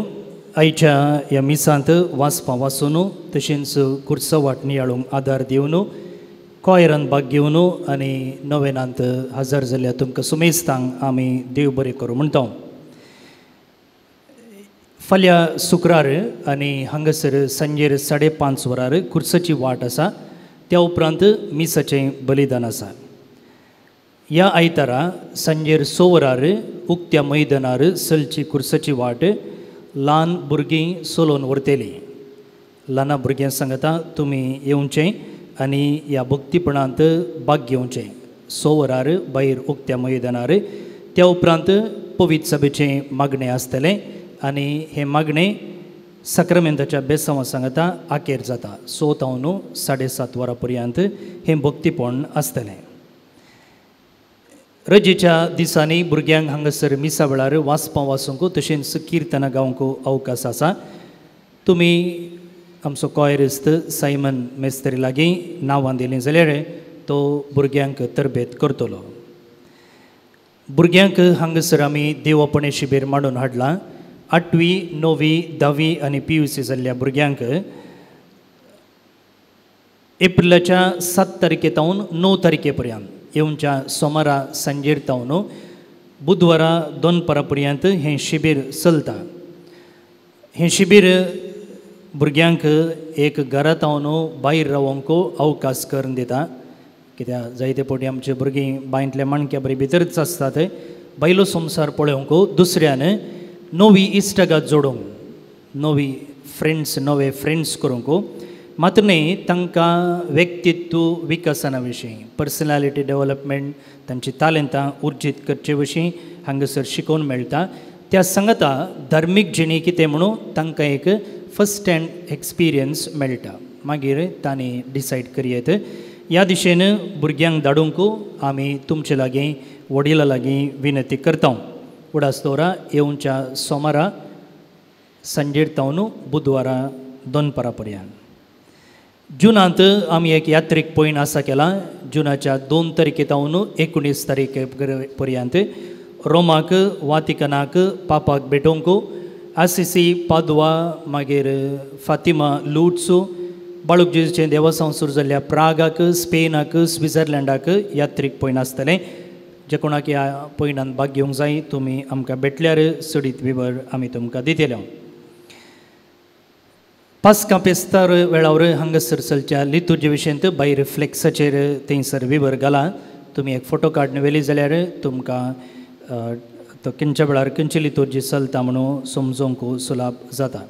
आयच्या ह्या मिसांत वाचपां वाचून तशेंच कुर्सवाट नियाळूंक आदार दिवन कॉयरान भाग घेवन आनी नवेनांत हजर जाल्ल्या तुमकां सुमेस्तांक आमी देव बरें करूं म्हणटा. फाल्यां शुक्रार आनी हांगासर सांजेर 5:30 वरार कुर्साची वाट आसा. त्या उपरांत मिसाचें बलिदान आसा. ह्या आयतारा सांजेर 6 वरार उक्त्या मैदानार सलची कुर्साची वाट ल्हान भुरगीं सोलोवन व्हरतली. ल्हाना भुरग्यां सांगता तुमी येवचें आनी ह्या भक्तीपणांत भाग घेवचें. 6 वरार भायर उक्त्या मैदानार. त्या उपरांत पवित्र सभेचें मागणें आसतलें आनी हें मागणें साक्रामेंताच्या बेसांवा सांगता आखेर जाता. 6 तावन 7:30 वरां पर्यंत हें भक्तीपण आसतलें. रजेच्या दिसांनी भुरग्यांक हांगासर मिसा वेळार वाचपां वाचूंक तशेंच किर्तनां गावंक अवकाश आसा. तुमी आमचो कॉयरिस्त सायमन मेस्त्री लागीं नांवां दिलीं जाल्यार तो भुरग्यांक तरबेत करतलो. भुरग्यांक हांगासर आमी देवापणे शिबीर मांडून हाडलां. 8वी 9वी 10वी आनी PUC जाल्ल्या भुरग्यांक एप्रिलाच्या 7 तारखे तावन 9 तारखे पर्यंत येवच्या सोमारा सांजेर तावन बुधवारा दनपारा पर्यंत हें शिबीर चलता. हें शिबीर भुरग्यांक एक घरा तावन भायर रावंक अवकाश करून दिता. कित्याक जायते फावटी आमचे भुरगीं बांयतल्या माणक्या बरी भितरच आसतात. बायलो संवसार पळोवंक दुसऱ्यान नवी इश्टागत जोडूंक, नवी फ्रेंड्स नवे फ्रेंड्स करूंक, मात्र न्ही तांकां व्यक्तित्व विकसना विशीं, पर्सनॅलिटी डेवलपमेंट, तांची तालेंतां उर्जीत करचे विशीं हांगासर शिकोवन मेळटा. त्या सांगता धार्मीक जिणी कितें म्हणून तांकां एक फर्स्ट हँड एक्सपिरियन्स मेळटा. मागीर तांणी डिसायड करयेत. ह्या दिशेन भुरग्यांक धाडूंक आमी तुमचे लागीं वडिलां लागीं विनंती करता. उडास दवरा येवच्या सोमारा सांजेर तावन बुधवारा दनपारा पर्यंत. जुनांत आमी एक यात्रीक पयण आसा केला. जुनाच्या 2 तारखे तावन 19 तारखे पर्यंत रोमाक, वातिकनाक, पापाक भेटोवंक, आसिसी, पादवा, मागीर फातिमा, लूट्सू, बाळूक जेजूचें देवसांव सुरू जाल्ल्या प्रागाक, स्पेनाक, स्वित्झर्लंडाक यात्रीक पयण आसतलें. जे कोणाक ह्या पयणांत भाग घेवंक जाय तुमी आमकां भेटल्यार चडीत विवर आमी तुमकां दितले. पास्कां पेस्तार वेळावर हांगासर चलच्या लितुर्जे विशयंत भायर फ्लेक्साचेर थंयसर विवर घाला. तुमी एक फोटो काडून व्हेली जाल्यार तुमकां तो खंयच्या वेळार खंयची लितुर्जी चलता म्हणून समजूंक सुलाभ जाता.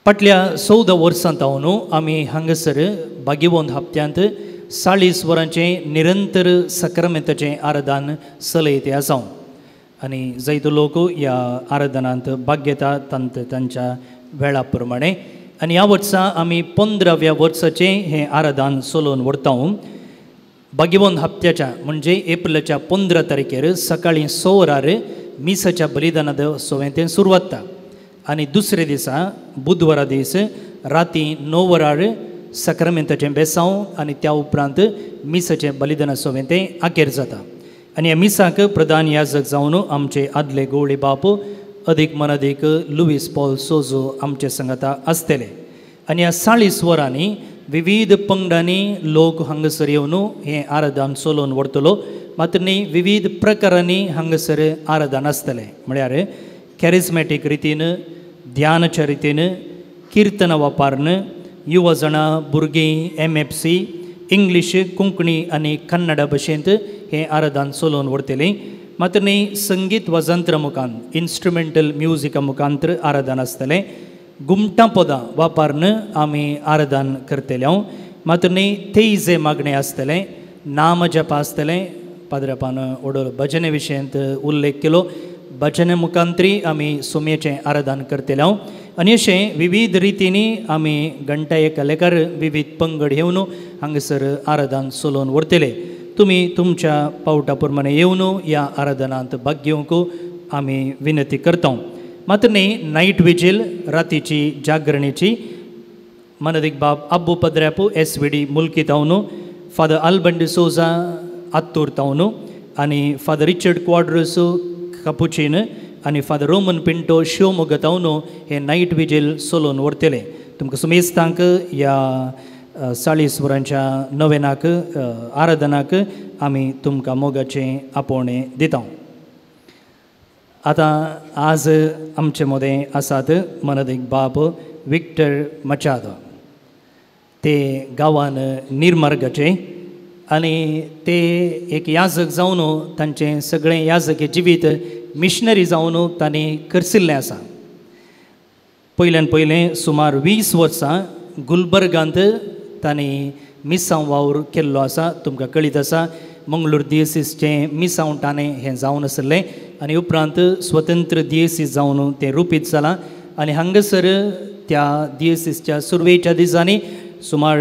फाटल्या 14 वर्सां तावन आमी हांगासर भाग्यवंत हप्त्यांत 40 वरांचें निरंतर सक्रामेंताचें आराधन चलयत आसा आनी जायतो लोक ह्या आराधनांत भाग घेता तांच्या वेळा प्रमाणे. आनी ह्या वर्सा आमी 15व्या वर्साचें हें आराधन चलोवन व्हरता. भाग्यवंत हप्त्याच्या म्हणजे एप्रिलाच्या 15 तारखेर सकाळीं 6 वरार मिसाच्या बलिदाना सोवें सुरवात आनी दुसरे दिसा बुधवारा दीस राती 9 वरार सक्रामेंताचें बेसांव आनी त्या उपरांत मिसाचें बलिदाना सोवें तें अखेर जाता. आनी ह्या मिसाक प्रधान याजक जावन आमचे आदले गवळी बाप अदीक मनादीक लुईस पॉल सोजो आमचे संगाता आसतले. आनी ह्या 40 वरांनी विविध पंगडांनी लोक हांगासर येवन हें आराधन चलोवन व्हरतलो. मात्र न्ही विविध प्रकारांनी हांगासर आराधन आसतलें, म्हळ्यार कॅरिज्मॅटीक रितीन, ध्यानाच्या रितीन, किर्तनां वापरून, युवा जाणां, भुरगीं, MFC, English, Konkani आनी कन्नडा भाशेंत हें आराधन चलोवन व्हरतलीं. मात्र न्ही संगीत वाजंत्रा मुखान, इन्स्ट्रुमेंटल म्युजिका मुखांत आराधन आसतलें. गुमटां पदां वापरून आमी आराधन करतले. मात्र न्ही तेजे मागणें आसतलें, नामजप आसतलें. पाद्रपान ओडोल भजने विशयांत उल्लेख केलो. भजने मुखांतरी आमी सोमयेचें आराधन करतले. आनी अशें विविध रितींनी आमी घंटा एक लेखार विविध पंगड येवन हांगासर आराधन चलोवन व्हरतले. तुमी तुमच्या पावटा प्रमाणे येवन ह्या आराधनांत भाग घेवंक आमी विनंती करता. मात्र न्ही नायट विजील रातीची जागरणेची मनदीक बाब अब्बू पद्र्यापू SVD Mulki तावन, फादर अल्बन डिसोजा आत्तूर तावन आनी फादर रिचर्ड क्वाड्रस कपुचीन आनी फादर रोमन पिंटो शिवमोग तावन हे नायट विजील चलोवन व्हरतले. तुमकां सुमेस्तांक ह्या 40 वरांच्या नवेनाक आराधनाक आमी तुमकां मोगाचें आपोवणें दिता. आतां आज आमचे मदें आसात मनदीक बाब विक्टर मचादो. ते गांवान निर्मार्गाचे आनी ते एक याजक जावन तांचें सगळें याजकी जिवीत मिशनरी जावन तांणी करसिल्लें आसा. पयल्यान पयलें सुमार 20 वर्सां गुलबर्गांत तांणी मिसांव वावर केल्लो आसा. तुमकां कळीत आसा मंगळूर दियेसीसचें मिसांव ठाणें हें जावन आसलें आनी उपरांत स्वतंत्र दियेसीस जावन तें रुपीत जालां. आनी हांगासर त्या दियेसीसच्या सुरवेच्या दिसांनी सुमार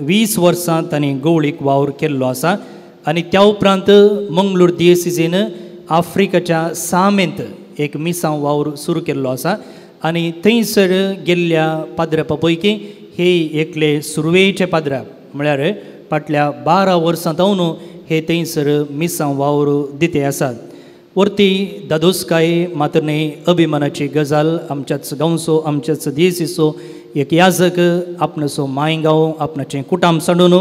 20 वर्सां तांणी गवळीक वावर केल्लो आसा. आनी त्या उपरांत मंगळूर दियेसीसीन आफ्रिकाच्या सामेंत एक मिसांव वावर सुरू केल्लो आसा. आनी थंयसर गेल्ल्या पाद्रपा पैकी हे एकले सुरवेचे पाद्र म्हळ्यार फाटल्या 12 वर्सां जावन हे थंयसर मिसांव वावर दिते आसात. वरती दादोसकाय मात्र न्ही अभिमानाची गजाल आमच्याच गांवचो आमच्याच दियेसीचो एक याजक आपणाचो मांयगांव आपणाचें कुटाम सांडून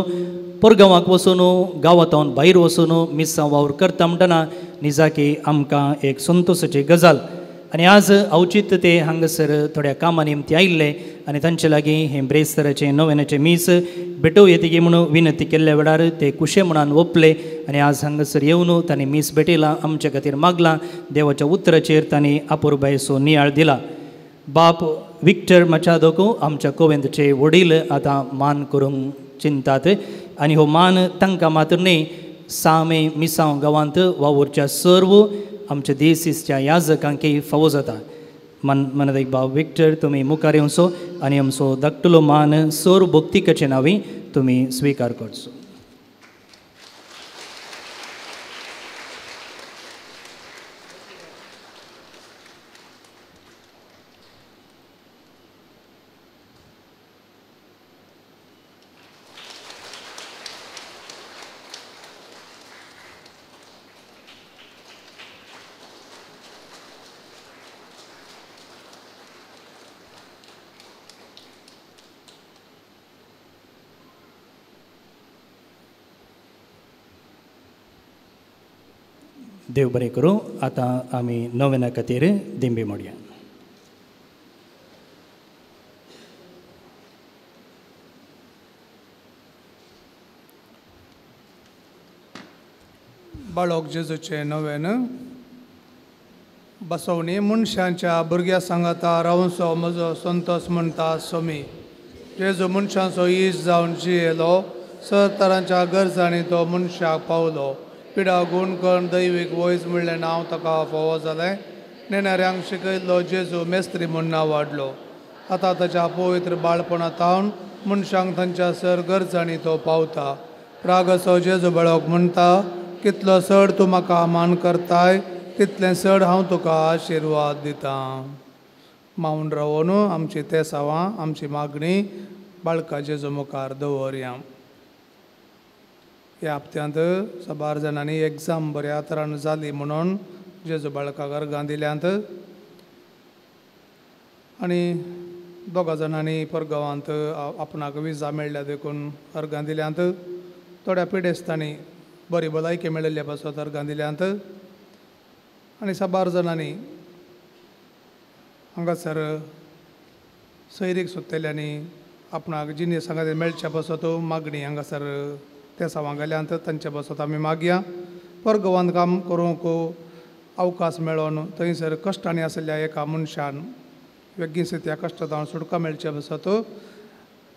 परगांवाक वचून गांवांत भायर वचून मिसांव वावर करता म्हणटना निजाकी आमकां एक संतोशाची गजाल. आनी आज अवचीत ते हांगासर थोड्या कामा निमती आयिल्ले आनी तांचे लागीं हें ब्रेस्तराचें नवेनाचें मीस भेटोवं येतकी म्हणून विनंती केल्ल्या वेळार ते कुशे म्हणान ओपले आनी आज हांगासर येवन तांणी मीस भेटयलां, आमचे खातीर मागलां, देवाच्या उतराचेर तांणी आपुरबायेचो नियाळ दिला. बाप विक्टर मचादोको आमच्या कोवेंतचे वडील आतां मान करूंक चिंतात आनी हो मान तांकां मात्र न्ही सामे मिसांव गांवांत वावुरच्या सर्व आमच्या देसीसच्या याजकांकय फावो जाता. मनदीक बाब विक्टर तुमी मुखार येवचो आनी आमचो धाकटुलो मान सर्व भक्तिकाचे नांवी तुमी स्विकार करचो. देव बरें करूं. आतां आमी नवेना खातीर दिंबी मोडया. बाळोक जेजूचें नवेन बसवणी मनशांच्या भुरग्या सांगाता रावंचो म्हजो संतोस म्हणटा सोमी. जेजू मनशांचो इश्ट जावन जियेलो, सर तरांच्या गरजांनी तो मनशाक पावलो. पिडा गुण करून दैवीक वयज म्हणलें नांव ताका फावो जालें. नेणाऱ्यांक शिकयल्लो जेजू मेस्त्री म्हूण नांव वाडलो. आतां ताच्या पवित्र बाळपणा तावन मनशांक तांच्या सर गरजांनी तो पावता. रागसो जेजू बाळक म्हणटा, कितलो चड तूं म्हाका मान करताय तितलें चड हांव तुका आशिर्वाद दितां. मावन रावोन आमची तेसावां आमची मागणी बाळका जेजू मुखार दवरया. ह्या हप्त्यांत साबार जाणांनी एग्जाम बऱ्या तरान जाली म्हणून जेजू बाळकाक अर्गां दिल्यांत आनी दोगा जाणांनी परगांवांत आपणाक विजा मेळ्ळ्या देखून अर्गां दिल्यांत. थोड्या पिडेस्तांनी बरी भलायकी मेळिल्ल्या पासत अर्गां दिल्यांत आनी साबार जाणांनी हांगासर सैरीक सोदतल्यांनी आपणाक जिनीस हांगा मेळच्या पासत मागणी हांगासर तेसावां गेल्यांत तांच्या पासत आमी मागया. परगांवांत काम करूंक अवकाश मेळोन थंयसर कश्टांनी आशिल्ल्या एका मनशान वेगींच त्या कश्टांत सुटका मेळच्या पासत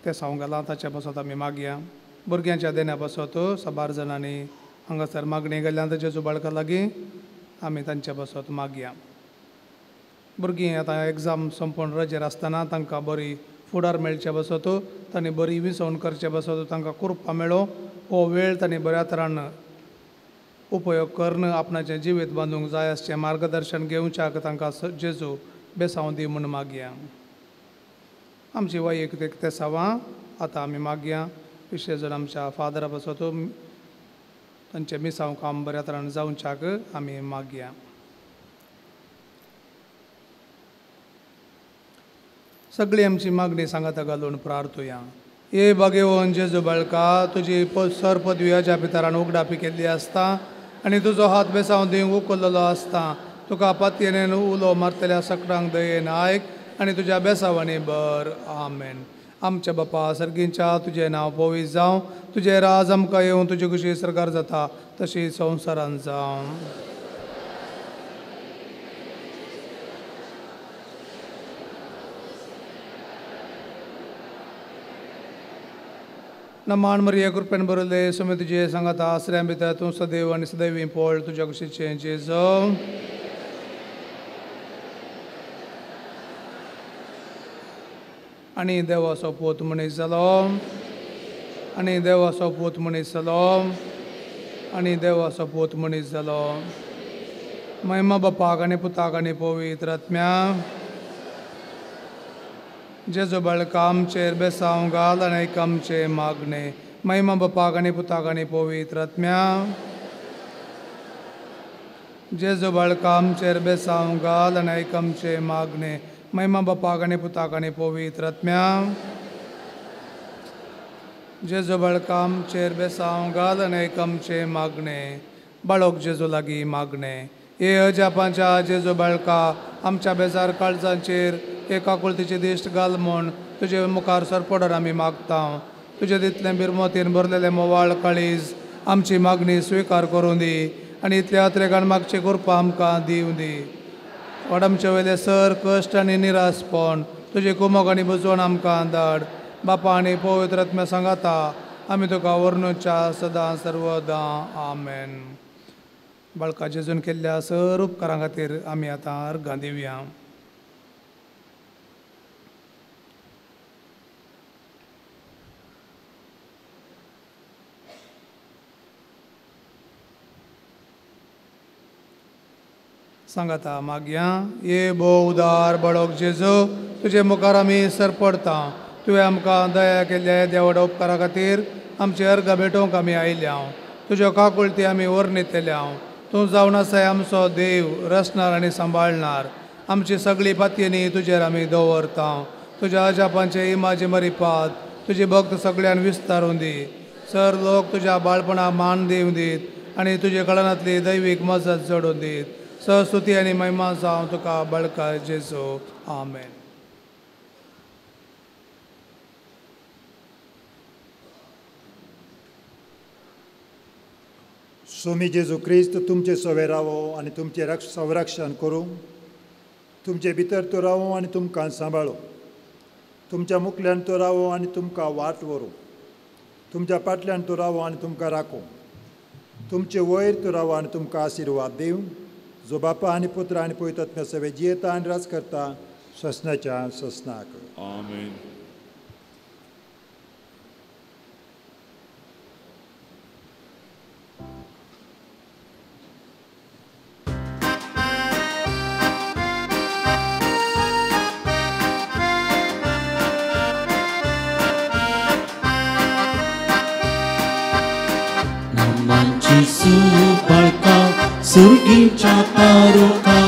तेसांव घालां ताच्या पासत आमी मागया. भुरग्यांच्या देण्या पासत साबार जाणांनी हांगासर मागणी गेल्ल्यान जेजू बाळका लागीं आमी तांच्या पासत मागया. भुरगीं आतां एग्जाम सोंपोवन रजेर आसतना तांकां बरी फुडार मेळच्या पासत तांणी बरी विसवण करचे पासत तांकां कृपा मेळो. हो वेळ तांणी बऱ्या तरान उपयोग करून आपणाचें जिवीत बांदूंक जाय आसचें मार्गदर्शन घेवच्याक तांकां जेजू बेसांव दी म्हूण मागया. आमची वैयक्तीक तेसावां आतां आमी मागया. विशेश जण आमच्या फादरा पासत तांचें मिसांव काम बऱ्या तरान जावच्याक आमी मागया. सगळी आमची मागणी सांगाता घालून प्रार्थुया. ये बागेवन जेजू बाळका, तुजी सर पदवी अज्या पितरान उगडापी केल्ली आसता आनी तुजो हात बेसांव दिवंक उखल्लेलो आसता. तुका पातयेन उलो मारतल्या सकडांक दयेन आयक आनी तुज्या बेसावांनी बर. आमेन. आमच्या बापा सर्गींच्या, तुजें नांव पवित्र जावं, तुजें राज आमकां येवं, तुजी खुशी सरकार जाता तशी संवसारान जावं. नमान मरिया कृपेन बरयले सुमे तुजे सांगाता आसऱ्यां भितर तूं सदैव आनी सदैवी पोळ तुज्या कुशीचें जेजू. आनी देवाचो पूत मनीस जालो, आनी देवाचो पूत मनीस जालो, आनी देवाचो पूत मनीस जालो. महिमा बापाक आनी पुताक आनी पवित्र आत्म्या. जेजू बाळका आमचेर बेसांव घाल आनी एक आमचें मागणें. महिमा बापाक आनी पुताक आनी पवित्र आत्म्या. जेजू बाळका आमचेर बेसांव घाल आनी एक आमचें मागणें. महिमा बापाक आनी पुताक आनी पवित्र आत्म्या. जेजू बाळका आमचेर बेसांव घाल आनी एक आमचें मागणें. बाळक जेजू लागीं मागणें. हे अजापांच्या जेजू बाळका, आमच्या बेजार काळजांचेर एक आकुळतीची दिश्ट घाल म्हूण तुजे मुखार सरपडर आमी मागता. तुजे तितलें बिरमोतीन भरलेलें मोवाळ काळीज आमची मागणी स्विकार करूं दी आनी इतल्या अत्रेकान मागची कृपा आमकां दिवं दी. वडामचे वयले सर कश्ट आनी निरासपण तुजे कुमोक आनी बुजवण आमकां धाड. बापा आनी पवित्र आत्म्या सांगाता आमी तुका वर्णुच्या सदां सर्वदां. आमेन. बाळका जेजून केल्ल्या सर उपकारां खातीर आमी आतां अर्गां दिवया. सांगाता मागया. ये भोव उदार बाळक जेजू, तुजे मुखार आमी सरपडता. तुवें आमकां दया केल्ल्या देवडा उपकारा खातीर आमचे अर्गां भेटोवंक आमी आयल्या. तुज्यो काकुळती आमी वर्णितल्या. तूं जावन आसाय आमचो देव, रचणार आनी सांबाळणार. आमची सगळी पातयेनी तुजेर आमी दवरता. तुज्या अजापांचे इमाजी मरिपात तुजी भक्त सगळ्यान विस्तारून दी. सर लोक तुज्या बाळपणाक मान दिवं दीत आनी तुजे कळनांतली दैवीक मजत जोडून दीत. स्तुती आनी महिमा जावं तुका बाळका जेजू. आमेन. स्वामी जेजू क्रिस्त तुमचे सवे रावो आनी तुमचें संरक्षण करूं, तुमचे भितर तो रावो आनी तुमकां सांबाळो, तुमच्या मुखल्यान तो रावो आनी तुमकां वाट व्हरूं, तुमच्या फाटल्यान तूं राव आनी तुमकां राखूं. तुमचे वयर तूं राव आनी तुमकां आशिर्वाद दिवं, जो बापा आनी पुत्र आनी पवित्र आत्म्या सवें जियेता आनी राज करता ससनाच्या ससनाक. आमेन. सुबाळका सुर्गीच्या तारुका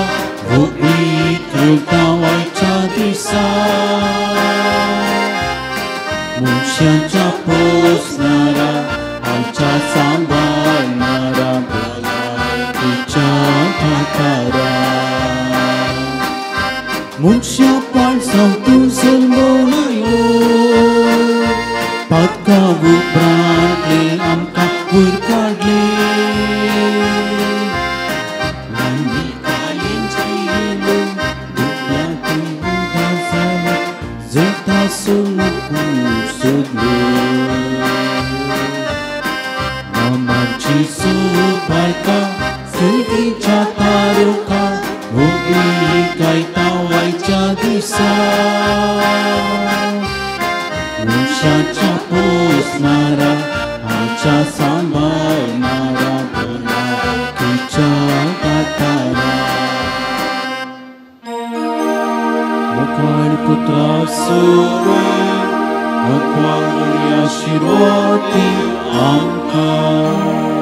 भोगीत गांवाच्या दिसा मनशाच्या पोसणारा आमच्या सांबाळणारा भलायकीच्या दातारा मनशा पाळसांव तूं जल्मून आयलो पातका उपरांतले आमकां वयर काडले मामाची सुबाळका सुर्गीच्या तारुका भोगी गायता वायच्या दिसा मनशाच्या पोसणारा आमच्या सांबाळणारा भलायकीच्या दातारा मुखार पुत्रा सवें आशिर्वादी आमकां.